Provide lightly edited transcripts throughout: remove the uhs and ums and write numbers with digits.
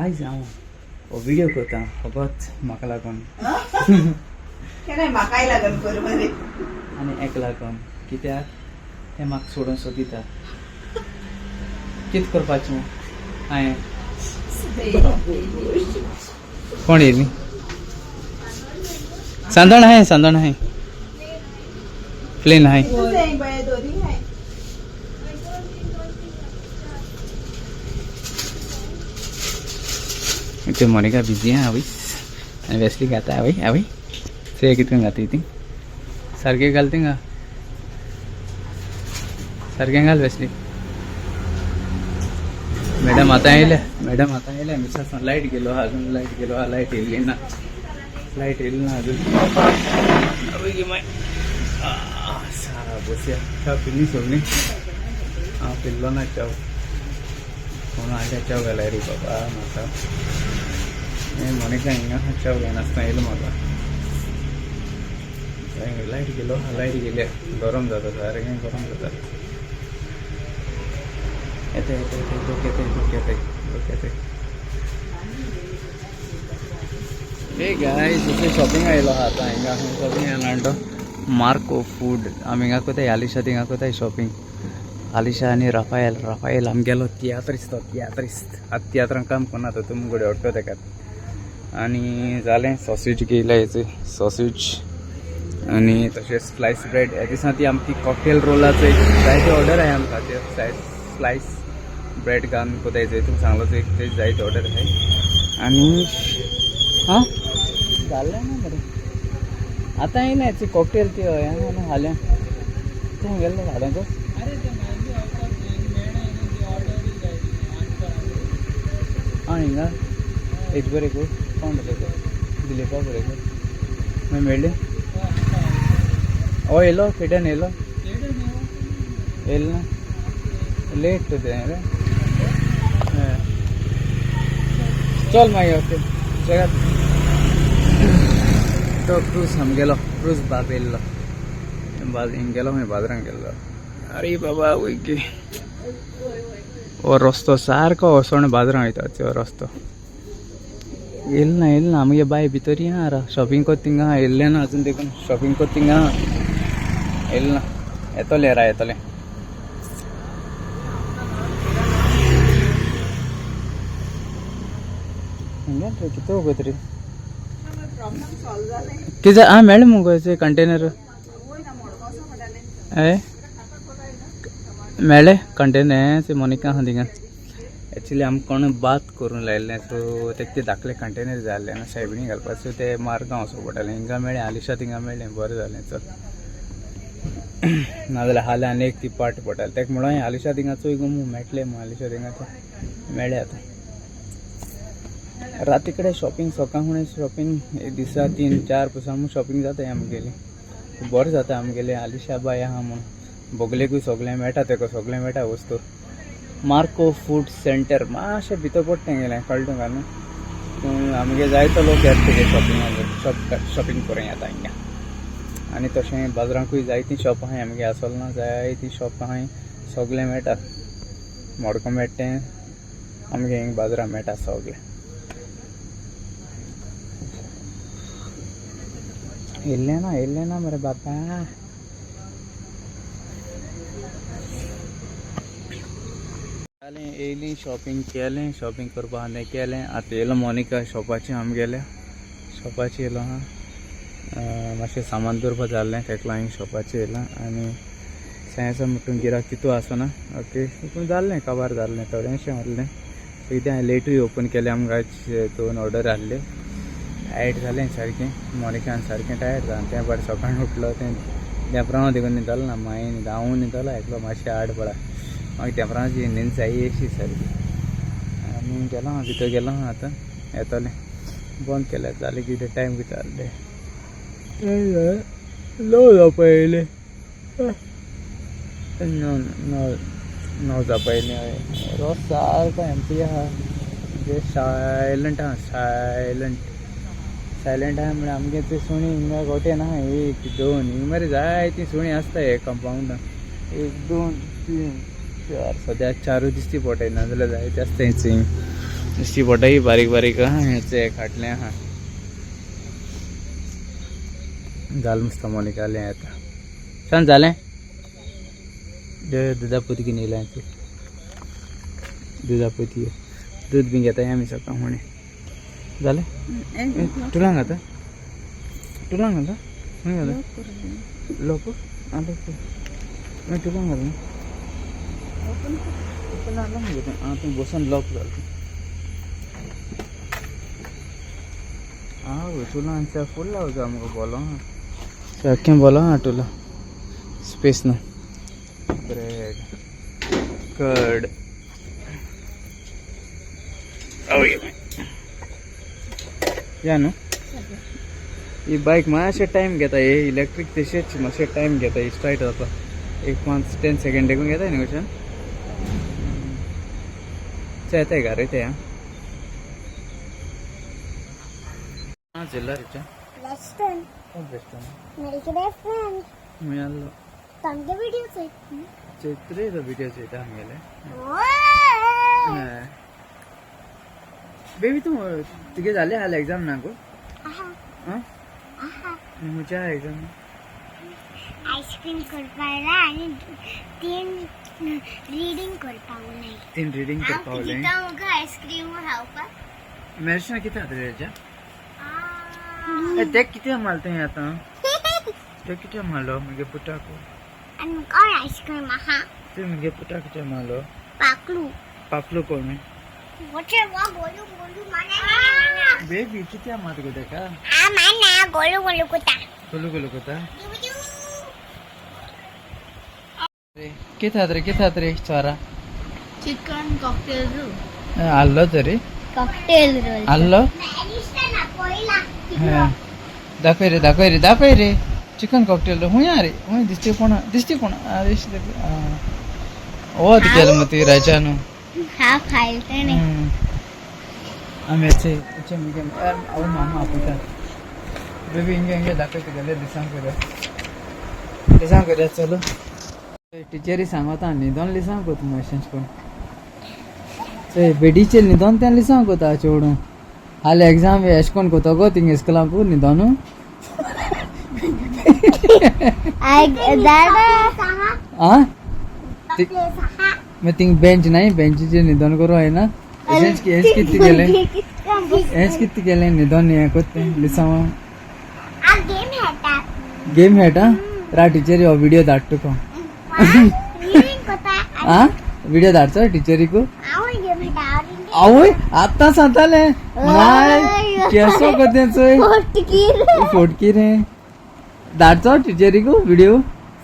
आयज हांव हो व्हिडियो करता फकत म्हाका लागून केन्नाय म्हाकाय लागन कर मरे. आनी एक लागून, कित्याक तें म्हाका सोडून सोदिता. कितें करपाचें हांवें? कोण येयली? सांदण आहे, सांदण आहे, प्लेन आहे. बाय दोरी हाय. ते मोनिका बिजी आहा आवय आनी वेस्ली घाता. आवय आवय ते कितकन घाता ती? सारकें घाल थिंगा, सारकें घाल वेस्ली. मॅडम आतां येयल्या, मॅडम आतां येयल्या. मिसास लायट गेलो आहा अजून, लायट गेलो आहा, लायट येयली ना, लायट येयली ना अजून. आवय गे माय. बसया. च्या पिली सगळी? हांव पिल्लो ना च्याव. कोण हाडल्या च्याव घालाय रे बाबा म्हाका? हे मोनिका हिंगा च्याव घेनासतना येयलो म्हाका. लायट गेलो, लायट गेल्या, गरम जाता, सारकें गरम जाता. येता येता येता, लोक येता, लोक येता, लोक येता. हे गायस, दुसरी शॉपिंग आयलो आहा आतां. हिंगा शॉपिंग आयला म्हणटा मार्को फूड. आमी हिंगा कोताय, आलिशा थिंगा कोताय शॉपिंग. आलिशा आनी राफायल. राफायल आमगेलो तियात्रिस्त, तो तियात्रिस्त. आतां तियात्रान काम करना तो, तुमी घडये वळखता तेका. आनी जालें, सॉसेज घेयला, हेचे सॉसेज आनी तशेंच स्लायस ब्रेड. ह्या दिसा ती आमची कॉकटेल रोलाचो एक जायते ऑर्डर आहे आमकां. ते स्लायस ब्रेड घालून कोताय तुमकां सांगलो एक ते जायते ऑर्डर आहे. आनी आं जालें ना मरे, आतां येयलें ती कॉकटेल ती हय हाल्या. तूं गेल्लो हाडूंक? आं हिंगा एक बरें गो. कोण उलयता? दिलीपा बरें गो. मागीर मेळ्ळें? हय येयलो, पेड्यान येयलो. येयलो ना, लेट तें रे. हय चल मागीर, ओके चल. तो क्रूज आमगेलो, क्रूज बाब येयल्लो. हिंग गेलो, मागीर बाजारान गेल्लो. अरे बाबा वय, हो रस्तो सारको वचोन बाजारान वयता तो रस्तो. येयलो ना, येयलो ना. आमगे बाय भितर या रा शॉपिंग कोत थिंगा. येयल्लें ना अजून देखून, शॉपिंग कोत थिंगा. येयलो ना, येतोलें रा, येतोलें. हिंगा रे कितें उगत रे? प्रॉब्लेम सॉल्व जालें. कितें आं मेळ्ळें मुगो कंटेनर? वय ना, मडगांव म्हणटालें. ए मेळ्ळें कंटेनर ते मोनिका आहा थिंगा. एक्चुली आमकां कोण बात करून लायिल्लें, सो तेका ते धाकले कंटेनर जाय आसले न्हू सायबिणी घालपाक. सो ते मारगांव वचूंक पडटालें. हिंगा मेळ्ळें, आलिशा थिंगा मेळ्ळें, बरें जालें. चल, नाजाल्यार हाल्यां आनी एक ती पार्ट पडटाली. तेका म्हणून आलिशा थिंगा चोय गो, मेळटलें मू आलिशा थिंगा. तें मेळ्ळें. आतां राती कडेन शॉपिंग, सकाळ फुडें शॉपिंग, एक दिसा 3-4 पयसा शॉपिंग जाता आमगेली. बरें जाता आमगेलें आलिशा बाय आहा म्हूण. बगलेकूय सगळें मेळटा, तेका सगळें मेळटा वस्तू. मार्को फूड सेंटर मातशें भितर पडटा गेलें, कळटा तुका न्हू? पूण आमगे जायतो लोक येता तुगे शॉपिंगाक, शॉपिंग करूंक येता हिंगा. आनी तशें बाजारांकूय जायतीं शॉप आहाय आमगे, आसोल ना जायतीं शॉप आहाय, सगळें मेळटा. मडगांव मेळटा तें आमगे हिंगा बाजारां मेळटा सगळें. येयल्लें ना, येयल्लें ना मरे बाबा. जालें, येयलीं, शॉपिंग केलें, शॉपिंग करपा आहा तें केलें. आतां येयलो मोनिका शॉपाचेर, आमगेल्या शॉपाचेर येयलो आहा. मातशें सामान दवरपा जाल्लें, तेका लागून शॉपाचेर येयलां. आनी सायन्सा म्हणटून गिराक तितू आसना. ओके, पूण जाल्लें, काबार जाल्लें, थोडेंशें उरलें. कितें हांवें लेटूय ओपन केलें आमकां, दोन ऑर्डर आहले. टायर्ड जालें सारकें मोनिकान, सारकें टायर्ड जालें तें. बरें सकाळीं उठलो तें देंपरां देखून न्हिदलो ना, मागीर न्हिद हांव न्हिदलो एकलो मातशें आड पडा. मागीर देंपरांची न्हीद जाय अशी सारकी. आनी गेलो हांव भितर, गेलो हांव आतां. येतलें, बंद केल्यार जालें. कितें टायम कितें जालें? 9 जावपा येयलें, 9 9 9 जावपा येयलें. रोस सारको एम्प्टी आहा, म्हणजे सायलंट आहा, सायलंट सायलंट आहा. म्हळ्यार आमगे ते सुणी हिंगा गोटे ना, 1 2 हिंगा मरे जायतीं सुणी आसता हे कंपाउंडान. 1 2 3 4, सद्या चारूय दिसती पडटाय, नाजाल्यार जायते आसता हिंग. नुस्ती पडटाय बारीक बारीक आहा, हेचे एक हाडलें आहा. जालें मस्त मोनिकालें आतां सांग जालें. दुदा पोती घेवन येयलां, दुदा पोती, दूद बी घेताय आमी सकाळ फुडें. जालें, तुला घाता, तुला घाता, खंय घाता? लोक आं, लोक मागीर तुका घालूं ओपन जालें मगे तें. आं, तूं बसून लॉक जालें. आं, तुला फूल लावचा मुगो बोलो सारकें बोलो. आं, तुला स्पेस ना. ब्रेड, कर्ड या न्हू. ही बायक मातशें टायम घेता. हे इलेक्ट्रीक तशेंच मातशें टायम घेता स्टार्ट जाता. एक 5 10 सेकेंड देखून घेता न्ही क्वेश्चन. येताय घरा येताय. आं, झेल्ला रिचा. Western. कोण बेस्ट? Medical friend. मिळालो. तांगे व्हिडिओ चैत्रे तो व्हिडिओ चोयता आमगेले. बेबी, तूं तुगे जाले हाल एग्जाम ना गो? आं, खंयच्या एग्जाम? आईस्क्रीम करपाक आणि 3 रिडींग करपाक नाही. 3 रिडींग करपाक उरलें. म्हाका आईस्क्रीम खावपाक. मेरशा कितें जाता हेच्या? ते कितें मारता हें आतां? ते कितें मारलो मुगे पुताक? आनी म्हाका आईस्क्रीम आहा. तूं मुगे पुताक कितें मारलो? पाकलू. पापलू कोण? वचे वा गोलू गोलू माना. बेबी, कितें मारता गो तेका? आ माना गोलू गोलू कोता. गोलू गोलू कोता. कितें जाता रे, कितें जाता रे चोरा? Chicken cocktail roll. आहलो तरी. Cocktail roll. आहलो. दाखय रे, दाखय रे, दाखय रे. चिकन कॉकटेल हुंय रे, हुंय दिसती कोणा, दिसती कोणा दिसती. वत गेलो मग ती राजा न्हू. हा खायचं नाही. आमी हेचे हेचे मुगे हांव मामा आपयता. बेबी, हिंगे हिंगे दाखय तुगेले. दिसांक करूया, लिसांव करूया. चलो, टिचरी सांगता न्हिदोन लिसांव कोता मातशें करून. चोय, बेडीचेर न्हिदोन तें लिसांव कोता चेडूं. हाल एग्जाम एशें कोण कोता गो थिंग इस्कुलांकू न्हिदोनू? दादा. आं, मागीर थिंग बेंच नाय, बेंचीचेर न्हिदोन करूं जायना. एशेंच हेंच कितें केलें, हेंच कितें केलें, न्हिदोन हें कोत्ता तें लिसांव. गेम खेळटा. गेम खेळटा रा. टिचरी हो व्हिडिओ धाड तुका. रिडींग कोता. आं, व्हिडिओ धाडचो टिचरीकू? हांव गेम खेळटा. आवय, आतां सांगतालें नाय केसो कोतें चोय. फोटकीर. फोटकी रे. धाडचो टिचरीकू व्हिडिओ?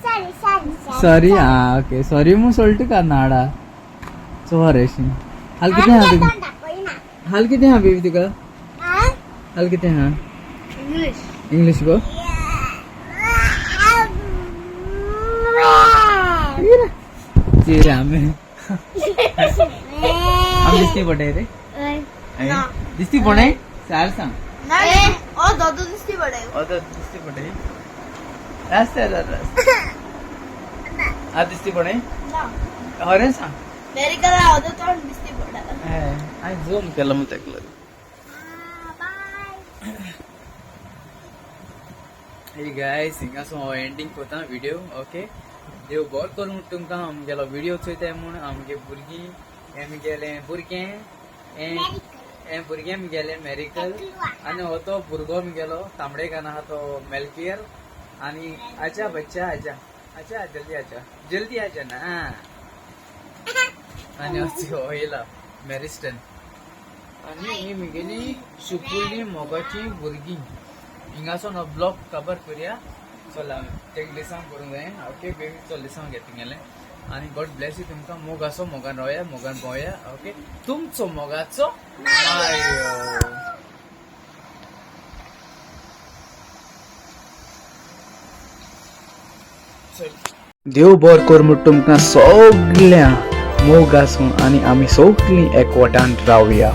Sorry sorry. सॉरी, आं, ओके, सॉरी मू सोडटा तुका. नाडा चोर अशी. हाल कितें आहा तुका? हाल कितें आहा बेबी तुका? हाल कितें आहा? इंग्लिश. इंग्लिश गो. चिरे. आमी आमी दिसती पडय रे, दिसती पडय सार सांग. नाही, ओ दादू दिसती पडाय. ओ दिसती पडय रास्ते रास्ते. आ, दिसती पडय हरें सांग. मेरिकला अदो तोंड दिसती पडा. हांवें झूम केलो मग तेका लागून. हे गायस, हिंगासून हो एंडींग कोता व्हिडिओ. ओके, देव बरो करूं तुमकां. आमगेलो व्हिडिओ चोयताय म्हूण. आमगे भुरगीं हें आमगेलें भुरगें, हें हें भुरगें आमगेलें मेरिकल आनी हो तो भुरगो आमगेलो तांबडेकान आहा तो मेलकियर. आनी आजा बच्चा, आजा आजा, जल्दी आजा, जल्दी आजा ना. आनी हो येयला मॅरिस्टन. आनी ही म्हगेली शुपुर्ली मोगाची भुरगीं. हिंगासून हो ब्लॉग कबर करूया. चल, तेका लिसांव करूंक जाय. ओके बेबी, चल लिसांव घे तुगेलें. आनी गॉड ब्लेस you तुमकां. मोग आसो, मोगान रावया, मोगान भोंवया. ओके, तुमचो मोगाचो मारियो. देव बर कर म्हूण तुमकां सगळ्यां. मोग आसूं आनी आमी सगळीं एकवटान रावया.